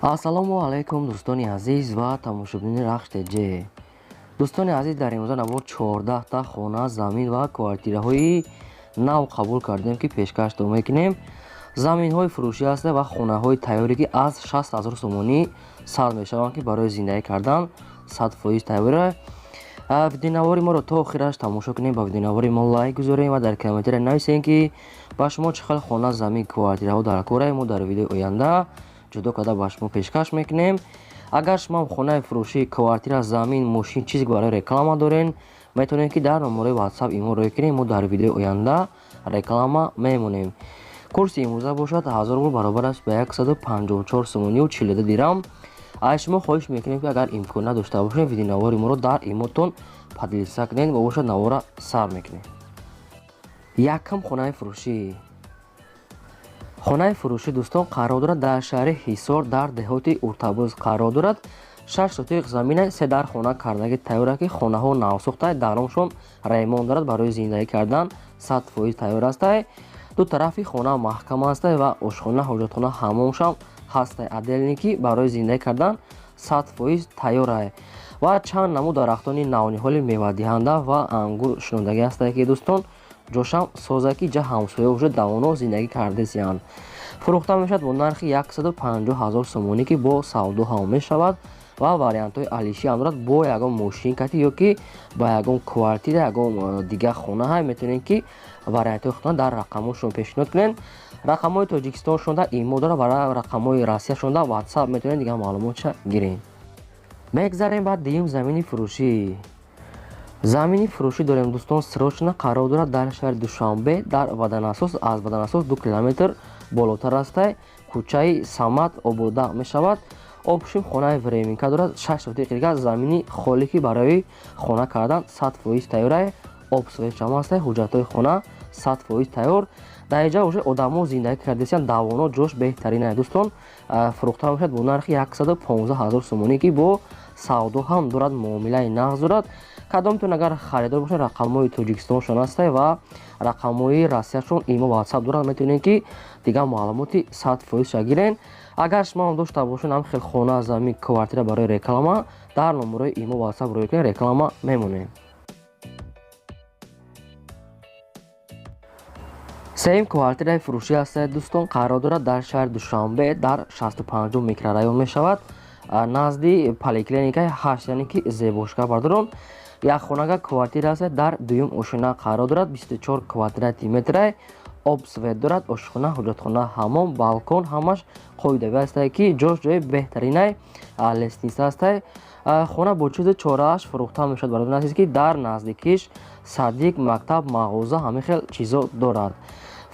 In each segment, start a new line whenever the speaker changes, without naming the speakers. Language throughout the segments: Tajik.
Ассалому алайкум дӯстони азиз ва тамошобинони Рахш ТЖ. Дӯстони азиз, дар имрӯза навор 14 та хона, замин ва квартираҳои нав қабул кардем, ки пешкаштон мекунем. Заминҳои фурӯшӣ ҳастанд ва хонаҳои тайёре, ки аз 60 ҳазор сомонӣ сар мешаванд, ки барои зиндагӣ кардан 100% тайёра. Видеонавори моро то охираш тамошо кунем, ба видеонавори мо лайк гузорем ва дар комментария нависем, ки ба шумо чӣ хел хона, замин, квартираҳо дар кора. Мо дар видеои оянда ҷудо карда ба шумо пешкаш мекунем. Агар шумо хонаи фурӯшӣ, квартира, замин, мошин, чизе барои реклама дорен, метавонед, ки дар номерои WhatsApp имо рӯй кунем. Мо дар видеои оянда реклама мемонем. Курси имрӯза бошад 1000 рубл баробар аст ба 154 сомонию 42 дирам. Аз шумо хоҳиш мекунем, ки агар имкон надошта бошед, видеонавори моро дар имотон поделиться кунед ва бошад навора сар мекунем. Якам хонаи фурӯшӣ. Хонаи фурӯшӣ, дӯстон, қарор дорад дар шаҳри Ҳисор, дар деҳоти Уртабуз қарор дорад. 6 сотиқ замина, 3 дар хона кардаги тайёра, ки хонаҳо навсохта, дароншон ремонт дорад, барои зиндагӣ кардан 100% тайёр астай. Ду тарафи хона маҳкам астай ва ошхона, ҳоҷатхона, ҳамомшам ҳастай отдельный, ки барои зиндагӣ кардан 100% тайёрай. Ва чанд намуд дарахтони навниҳоли мевадиҳанда ва ангур шинондагӣ ҳастае, ки дӯстон, ҷошам соза, ки ҷа ҳамсоя уже давоно зиндагӣ кардесиянд. Фурӯхта мешавад бо нархи 150 ҳазор сомонӣ, ки бо савдо ҳам мешавад ва вариантҳои алишӣ ҳам дорад. Бо ягон мошин кати ё ки ба ягон квартира, ягон дигар хона ҳам метавонед, ки вариантҳои худтон дар рақамҳошон пешниҳод кунед. Рақамҳои Тоҷикистоншон дар имо дорад ва рақамҳои Россияшон дар WhatsApp метавонед дигар маълумотша гиред. Мегзарем ба дуюм замини фурӯшӣ. Замини фурӯшӣ дорем, дӯстон, срочно қарор дорад дар шаҳри Душанбе, дар Ваданасос, аз Ваданасос 2 километр болотар астай, кӯчаи Самад обода мешавад. Общим хонаи временка дорад, 6 сотиқ дигар замини холӣ, ки барои хона кардан 100% тайёрай, об свечам ҳастай, ҳуҷҷатҳои хона 100% тайёр. Дар инҷа уже одамо зиндагӣ кардесиянд, давоно ҷош беҳтаринай, дӯстон. Фурӯхта мешавад бо нархи 115 ҳазор сомонӣ, ки бо савдо ҳам дорад, муомилаи нағз дорад. Кадомтон агар харидор бошед, рақамҳои Тоҷикистоншон ҳастай ва рақамҳои Россияшон имо WhatsApp дорад, метавонед, ки дигар маълумоти 100% гирен. Агар шумо ҳам дошта бошед ҳам хел хона, замин, квартира барои реклама, дар номерои имо WhatsApp рӯй кунед, реклама мемонем. Сеюм квартираи фурӯшӣ ҳастад, дӯстон, қарор дорад дар шаҳри Душанбе, дар 65 микрорайон мешавад, назди поликлиникаи 8, яъне ки Зебошка. Бардорон, як хонага квартира аст, дар дуюм ошина қарор дорад, 24 квадрати метрай, об свет дорад, ошхона, ҳоҷатхона, ҳамом, балкон ҳамаш қоидавӣ ҳастае, ки ҷош ҷои беҳтаринай, лестница ҳастай. Хона бо чизи чорааш фурӯхта мешавад, бародарон азиз, ки дар наздикиш садик, мактаб, мағоза, ҳамин хел чизо дорад.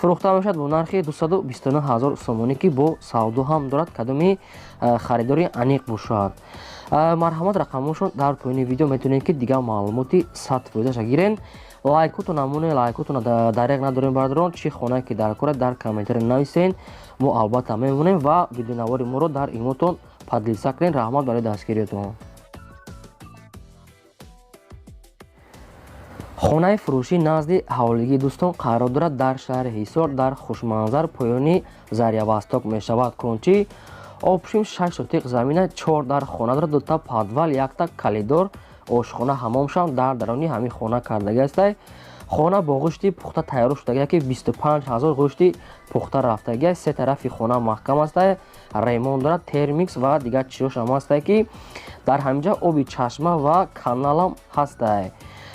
Фурӯхта мешавад бо нархи 229 ҳазор сомонӣ, ки бо савдо ҳам дорад, кадоми харидори аниқ бошад. Марҳамат, рақамҳошон дар поёни видео, метавонед, ки дигар маълумоти 100%-аша гирен. Лайкотон намоне, лайкотон дареғ надорем, бародарон. Чӣ хонае ки дар кора, дар комментария нависен, мо албатта мемонем ва видеонавори моро дар имотон поделиться кунед. Раҳмат барои дастгириятон. Хонаи фурӯшӣ назди ҳавлигӣ, дӯстон, қарор дорад дар шаҳри Ҳисор, дар хушманзар, поёни Зарявосток мешавад. Кончи общим 6 сотиқ замина, 4 дар хона дорад, дута подвал, якта коридор, ошхона, ҳамомшам дар даруни ҳамин хона кардагӣ астай. Хона бо ғушти пухта тайёр шудагӣ, ки 25 ҳазор ғушти пухта рафтагӣ. Се тарафи хона маҳкам астай, ремонт дорад, термикс ва дигар чизошам ҳастай, ки дар ҳаминҷа оби чашма ва каналам ҳастай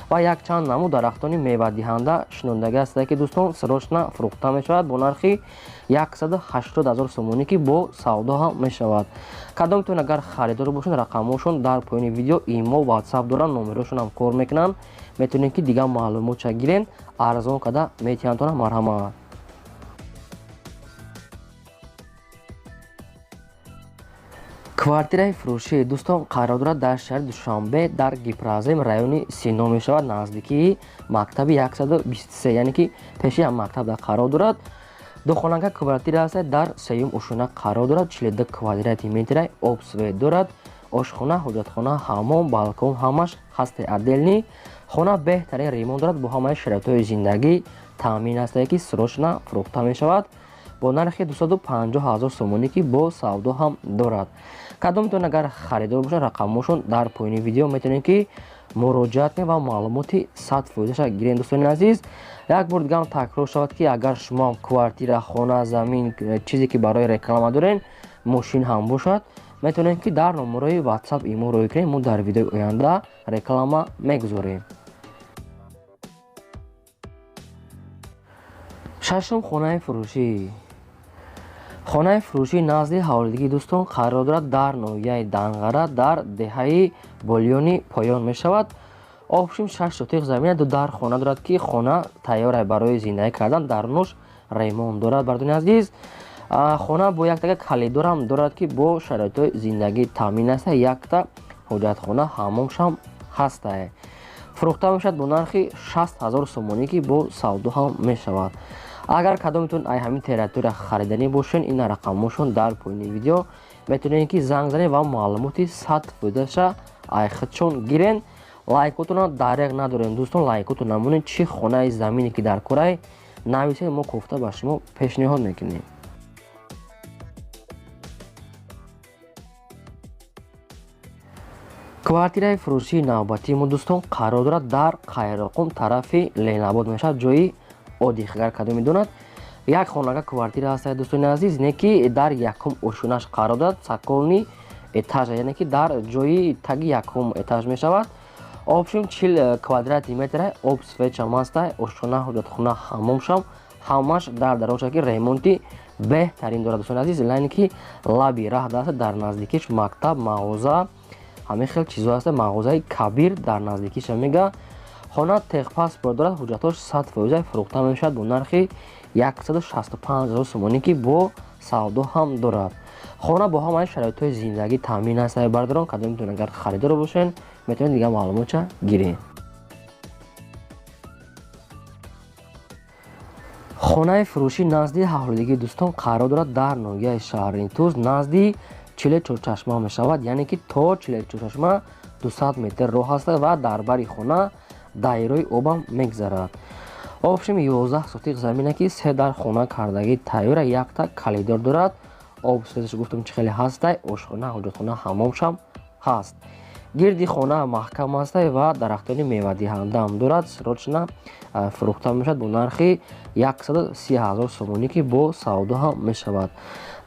ва якчанд намуд дарахтони мевадиҳанда шинондагӣ ҳастае, ки дӯстон, срочно фурӯхта мешавад бо нархи 180 ҳазор сомонӣ, ки бо савдо ҳам мешавад. Кадомтон агар харидор бошед, рақамҳошон дар поёни видео, имо, WhatsApp доранд, номерҳошон ҳам кор мекунанд, метавонед, ки дигар маълумотша гирен, арзон карда метиҳандтона. Марҳамат. Квартираи фурӯшӣ, дӯстон, қарор дорад дар шаҳри Душанбе, дар Гипразем, райони Сино мешавад, наздикии мактаби 123, яъне ки пеши ҳам мактаб дар қарор дорад. Духонага квартира аст, дар сеюм ошона қарор дорад, 42 квадрати метрай, об свет дорад, ошхона, ҳоҷатхона, ҳамом, балкон ҳамаш ҳастай отдельный. Хона беҳтарин ремонт дорад, бо ҳамаи шароитҳои зиндагӣ таъмин астае, ки срочно фурӯхта мешавад. бо нархи 250 ҳазор сомонӣ, ки бо савдо ҳам дорад. Кадомтон агар харидор бошад, рақамҳошон дар поёни видео метавонед, ки муроҷиат кунед ва маълумоти 100%-аша гиред. Дӯстони азиз, як бор дигаам такрор шавад, ки агар шумо квартира, хона, замин, чизе ки барои реклама доред, мошин ҳам бошад, метавонед, ки дар номерои WhatsApp имо рӯй кунед, мо дар видеои оянда реклама мегузорем. Шашум хонаи фурӯшӣ. Хонаи фурӯшӣ назди ҳавлидагии дӯстон қарор дорад, дар ноҳияи Данғара, дар деҳаи Болиёни поён мешавад. Общим 6 сотиқ замина, ду дар хона дорад, ки хона тайёра барои зиндагӣ кардан, дарунаш ремонт дорад. Бардони азиз, хона бо яктага калидорам дорад, ки бо шароитҳои зиндагӣ таъмин аст, якта ҳоҷатхона, ҳаммомшам ҳастае. Фурӯхта мешавад бо нархи 60 ҳазор сомонӣ, ки бо савдо ҳам мешавад. Агар кадометон ай ҳамин территория хариданӣ бошед, ин рақамҳошон дар поёни видео, метавонед, ки занг занед ва маълумоти 100%-аша ай худшон гирен. Лайкотона дареғ надорем, дӯстон, лайкото намонед. Чӣ хонаи замине ки дар корай, нависед, мо кофта ба шумо пешниҳод мекунем. Квартираи фурӯшии навбатии мо, дӯстон, қарор дорад дар Қайроқум, тарафи Ленабод мешавад, ҷои оддӣ, агар кадом медонад. Як хонага квартира ҳаст, дӯстони азиз, не ки дар якум ошёнаш қарор дорад, цокольный этаж, яъне ки дар ҷои таги якум этаж мешавад. Общим 40 квадрати метра, об, свет шам ҳаста, ошхона, ҳоҷатхона, ҳаммомшам ҳамаш дар дароша, ки ремонти беҳтарин дорад, дӯстони азиз. Лайне ки лаби раҳ даста, дар наздикиш мактаб, мағоза, ҳамин хел чизо ҳаста, мағозаи Кабир дар наздикиша мега. Хона техпаспорт дорад, ҳуҷҷатҳош 100%, фурӯхта мешавад бо нархи 165 ҳазор сомонӣ, ки бо савдо ҳам дорад. Хона бо ҳамаи шароитҳои зиндагӣ таъмин аст. Бардорон, кадомтон агар харидор бошед, метавонед дигар маълумотша гиред. Хонаи фурӯшӣ назди ҳавлидагии дӯстон қарор дорад, дар ноҳияи Шаҳринтуз, назди Чилечорчашма мешавад, яъне ки то Чилечорчашма 200 метр роҳ аст ва дар бари хона дайрои обам мегзарад. Общим 11 сотиқ замина, ки се дар хона кардагӣ тайёра, якта калидор дорад. Об, свет аш гуфтам, чӣ хеле ҳастай, ошхона, ҳоҷатхона, ҳаммомшам ҳаст. Гирди хона маҳкам ҳастай ва дарахтони мевадиҳандаам дорад. Срочно фурӯхта мешавад бо нархи 130 ҳазор сомонӣ, ки бо савдо ҳам мешавад.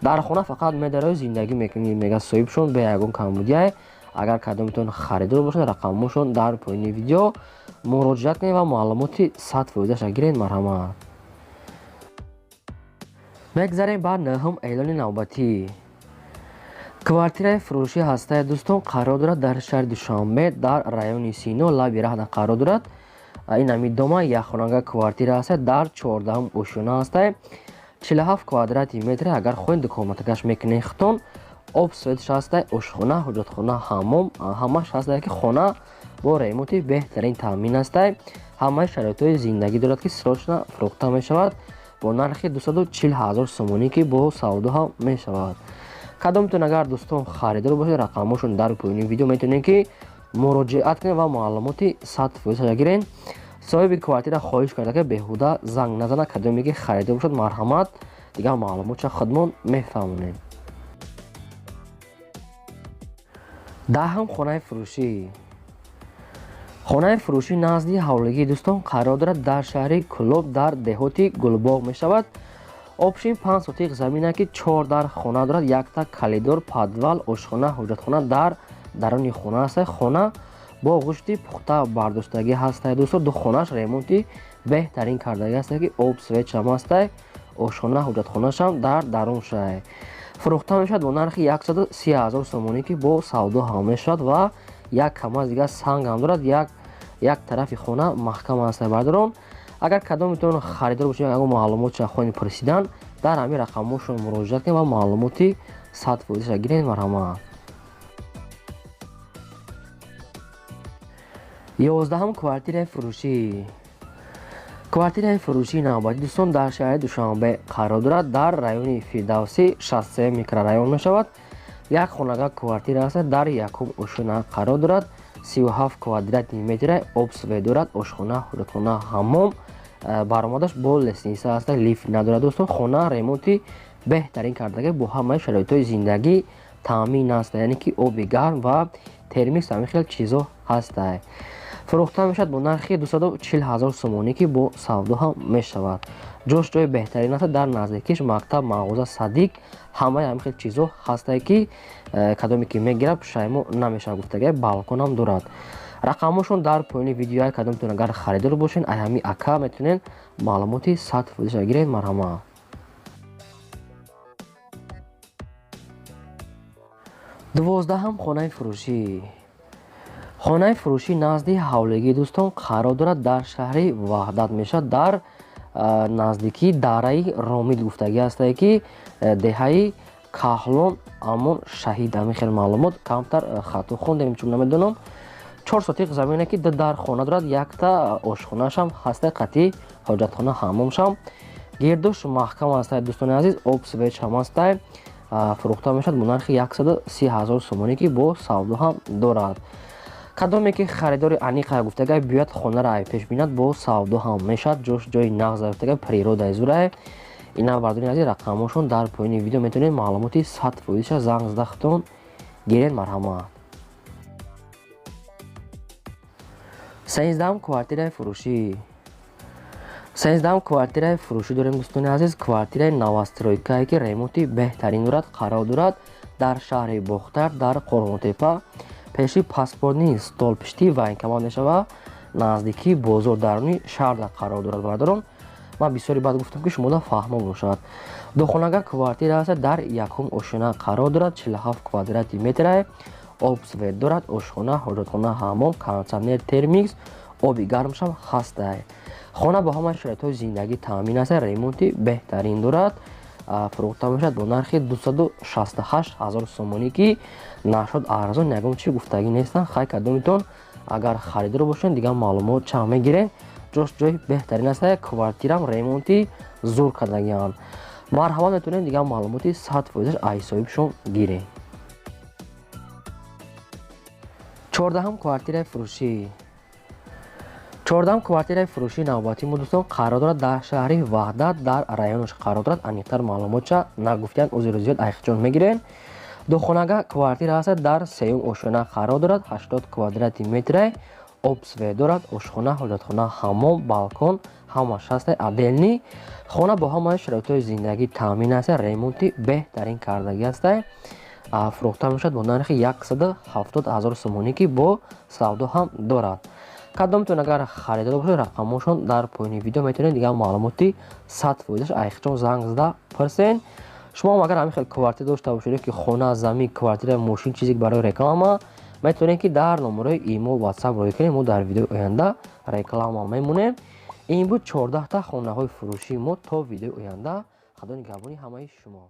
Дар хона фақат медарои зиндагӣ мекунӣ, мега соҳибшон, бе ягон камбудияй. Агар кадомтон харидор бошад, рақамҳошон дар поёни видео, муроҷиат кунед ва маълумоти 100%-аша гиред, марҳамат. Мегзарем ба нӯҳум эълони навбатӣ. Квартираи фурӯшӣ ҳастаи, дӯстон, қарор дорад дар шаҳри Душанбе, дар райони Сино, лаби раҳда қарор дорад. Ин ҳами дома якхонага квартира ҳаста, дар 14-ум ошёна ҳастай, 47 квадрати метр. Агар хоҳед, дукоматагаш мекунед худтон. Об, свет ш ҳастай, ошхона, ҳоҷатхона, ҳаммом ҳамаш ҳастай, ки хона бо ремонти беҳтарин таъмин ҳастай, ҳамаи шароитҳои зиндагӣ дорад, ки срочно фурӯхта мешавад бо нархи 240 ҳазор сомонӣ, ки бо савдо ҳам мешавад. Кадомтон агар, дӯстон, харидор бошед, рақамҳошон дар поёни видео, метавонед, ки муроҷиат кунед ва маълумоти 100%-аша гиред. Соҳиби квартира хоҳиш карда, ки беҳуда занг назанад. Кадоме ки харидор бошад, марҳамат, дигар маълумотша худмон мефаҳмонем. Даҳум хонаи фурӯшӣ. Хонаи фурӯшӣ назди ҳавлигии дӯстон қарор дорад, дар шаҳри Кӯлоб, дар деҳоти Гулбоғ мешавад. Общим 5 сотиқ замина, ки чор дар хона дорад, якта калидор, подвал, ошхона, ҳоҷатхона дар даруни хона аст. Хона бо ғушти пухта бардоштагӣ ҳастай, дӯстон. Ду хонаш ремонти беҳтарин кардагӣ ҳастай, ки об, свет шам ҳастай, ошхона, ҳоҷатхонашам дар дарун шай. Фурӯхта мешавад бо нархи 130 ҳазор сомонӣ, ки бо савдо ҳам мешавад ва як камаз дигар санг ҳам дорад, як тарафи хона маҳкам аст. Бардорон, агар кадометон харидор бошед, ягон маълумотша хоҳед пурсидан, дар ҳамин рақамҳошон муроҷиат кунед ва маълумоти 100%-аша гиред, марҳамат. 11-ум квартираи фурӯшӣ. Квартираи фурӯшии навбатӣ, дӯстон, дар шаҳри Душанбе қарор дорад, дар райони Фирдавсӣ, 63 микрорайон мешавад. Як хонага квартира аст, дар якум ошёна қарор дорад, 37 квадрати метра, об, свет дорад, ошхона, ҳоҷатхона, ҳаммом. Баромадаш бо лестница ҳаста, лифт надорад дӯстон. Хона ремонти беҳтарин кардага, бо ҳамаи шароитҳои зиндагӣ таъмин аст, яъне ки оби гарм ва термис ҳамин хел чизо ҳаста. Фурӯхта мешавад бо нархи 240 ҳазор сомонӣ, ки бо савдо ҳам мешавад. Ҷош ҷои беҳтарин аст, дар наздикиш мактаб, мағоза, садик, ҳамаи ҳамин хел чизо ҳастае, ки кадоме ки мегирад пушаймо намешавад гуфтага. Балкон ҳам дорад. Рақамҳошон дар поёни видео, кадомтон агар харидор бошед, ай ҳами ака метавонед маълумоти 100% гиред. Марҳамат. 12-ҳам хонаи фурӯшӣ. Хонаи фурӯшӣ назди ҳавлигии дӯстон қарор дорад, дар шаҳри Ваҳдат мешавад, дар наздикии дараи Ромид гуфтагӣ ҳастае, ки деҳаи Каҳлон Амон Шаҳид. Ҳамин хел маълумот камтар хато хондем, чун намедонам. 4 сотиқ замине, ки ду дар хона дорад, якта ошхонаашам ҳаста, қатъи ҳоҷатхона, ҳаммомшам. Гирдуш маҳкам ҳастае дӯстони азиз, об свеч ҳам ҳастае. Фурӯхта мешавад бо нархи 130 ҳазор сомонӣ, ки бо савдо ҳам дорад. Кадоме ки харидори аниқа гуфтага биёяд хонаро ай пеш бинад, бо савдо ҳам мешавад. Ҷош ҷои нағз гуфтага, природаи зурае. Ина бардони азиз, рақамҳошон дар поёни видео, метавонед маълумоти 100% занг зада худтон гиред. Марҳамат. 13-ам квартираи фурӯшӣ. 13-ам квартираи фурӯшӣ дорем дӯстони азиз. Квартираи новостройкае, ки ремонти беҳтарин дорад, қарор дорад дар шаҳри Бохтар, дар Қорғонтепа, пеши паспортни стол, пишти военкомат мешавад, наздикии бозор даруни шаҳр қарор дорад. Бародарон, ман бисёри баъд гуфтам, ки шумода фаҳмо бошад. Духонага квартира аст, дар якум ошёна қарор дорад, 47 квадрати метрае, об свет дорад, ошхона, ҳоҷатхона, ҳаммом, кондитсионер, термикс, оби гармшам ҳастае. Хона бо ҳамаи шароитҳои зиндагӣ таъмин аст, ремонти беҳтарин дорад. Фурӯхта мешавад бо нархи 268 ҳазор сомонӣ, ки нашод арзон ягон чи гуфтагӣ нестанд. Хай, кадомитон агар харидор бошед, дигар маълумот чанд мегиред. Ҷош ҷои беҳтарин аст, квартирам ремонти зур кардагианд. Марҳамат, метавонед дигар маълумоти 100% аз соҳибшон гиред. 14-ҳам квартираи фурӯшӣ. 14-ам квартираи фурӯшии навбатии мо дӯстон қарор дорад дар шаҳри Ваҳдат, дар районаш қарор дорад. Аниқтар маълумотча нагуфтиянд, узри зиёд айхҷон мегиред. Духонага квартира ҳаст, дар сеюм ошёна қарор дорад, 80 квадрати метре, об свет дорад, ошхона, ҳоҷатхона, ҳаммом, балкон ҳамаш ҳаст, отдельный. Хона бо ҳамаи шароитҳои зиндагӣ таъмин аст, ремонти беҳтарин кардагӣ аст. Фурӯхта мешавад бо нархи 170 ҳазор сомонӣ, ки бо савдо ҳам дорад. Кадомтон агар харидор бошед, рақамҳошон дар поёни видео, метавонед дигар маълумоти 100% айхҷон занг зада пурсен. Шумо ҳам агар ҳамин хел квартира дошта бошед, ки хона, замин, квартира, мошин, чизе барои реклама, метавонед ки дар номерои имо, ватсап рӯй кунед, мо дар видеои оянда реклама мемонем. Ин буд 14 та хонаҳои фурӯшии мо. То видеои оянда, худо нигаҳбони ҳамаи шумо.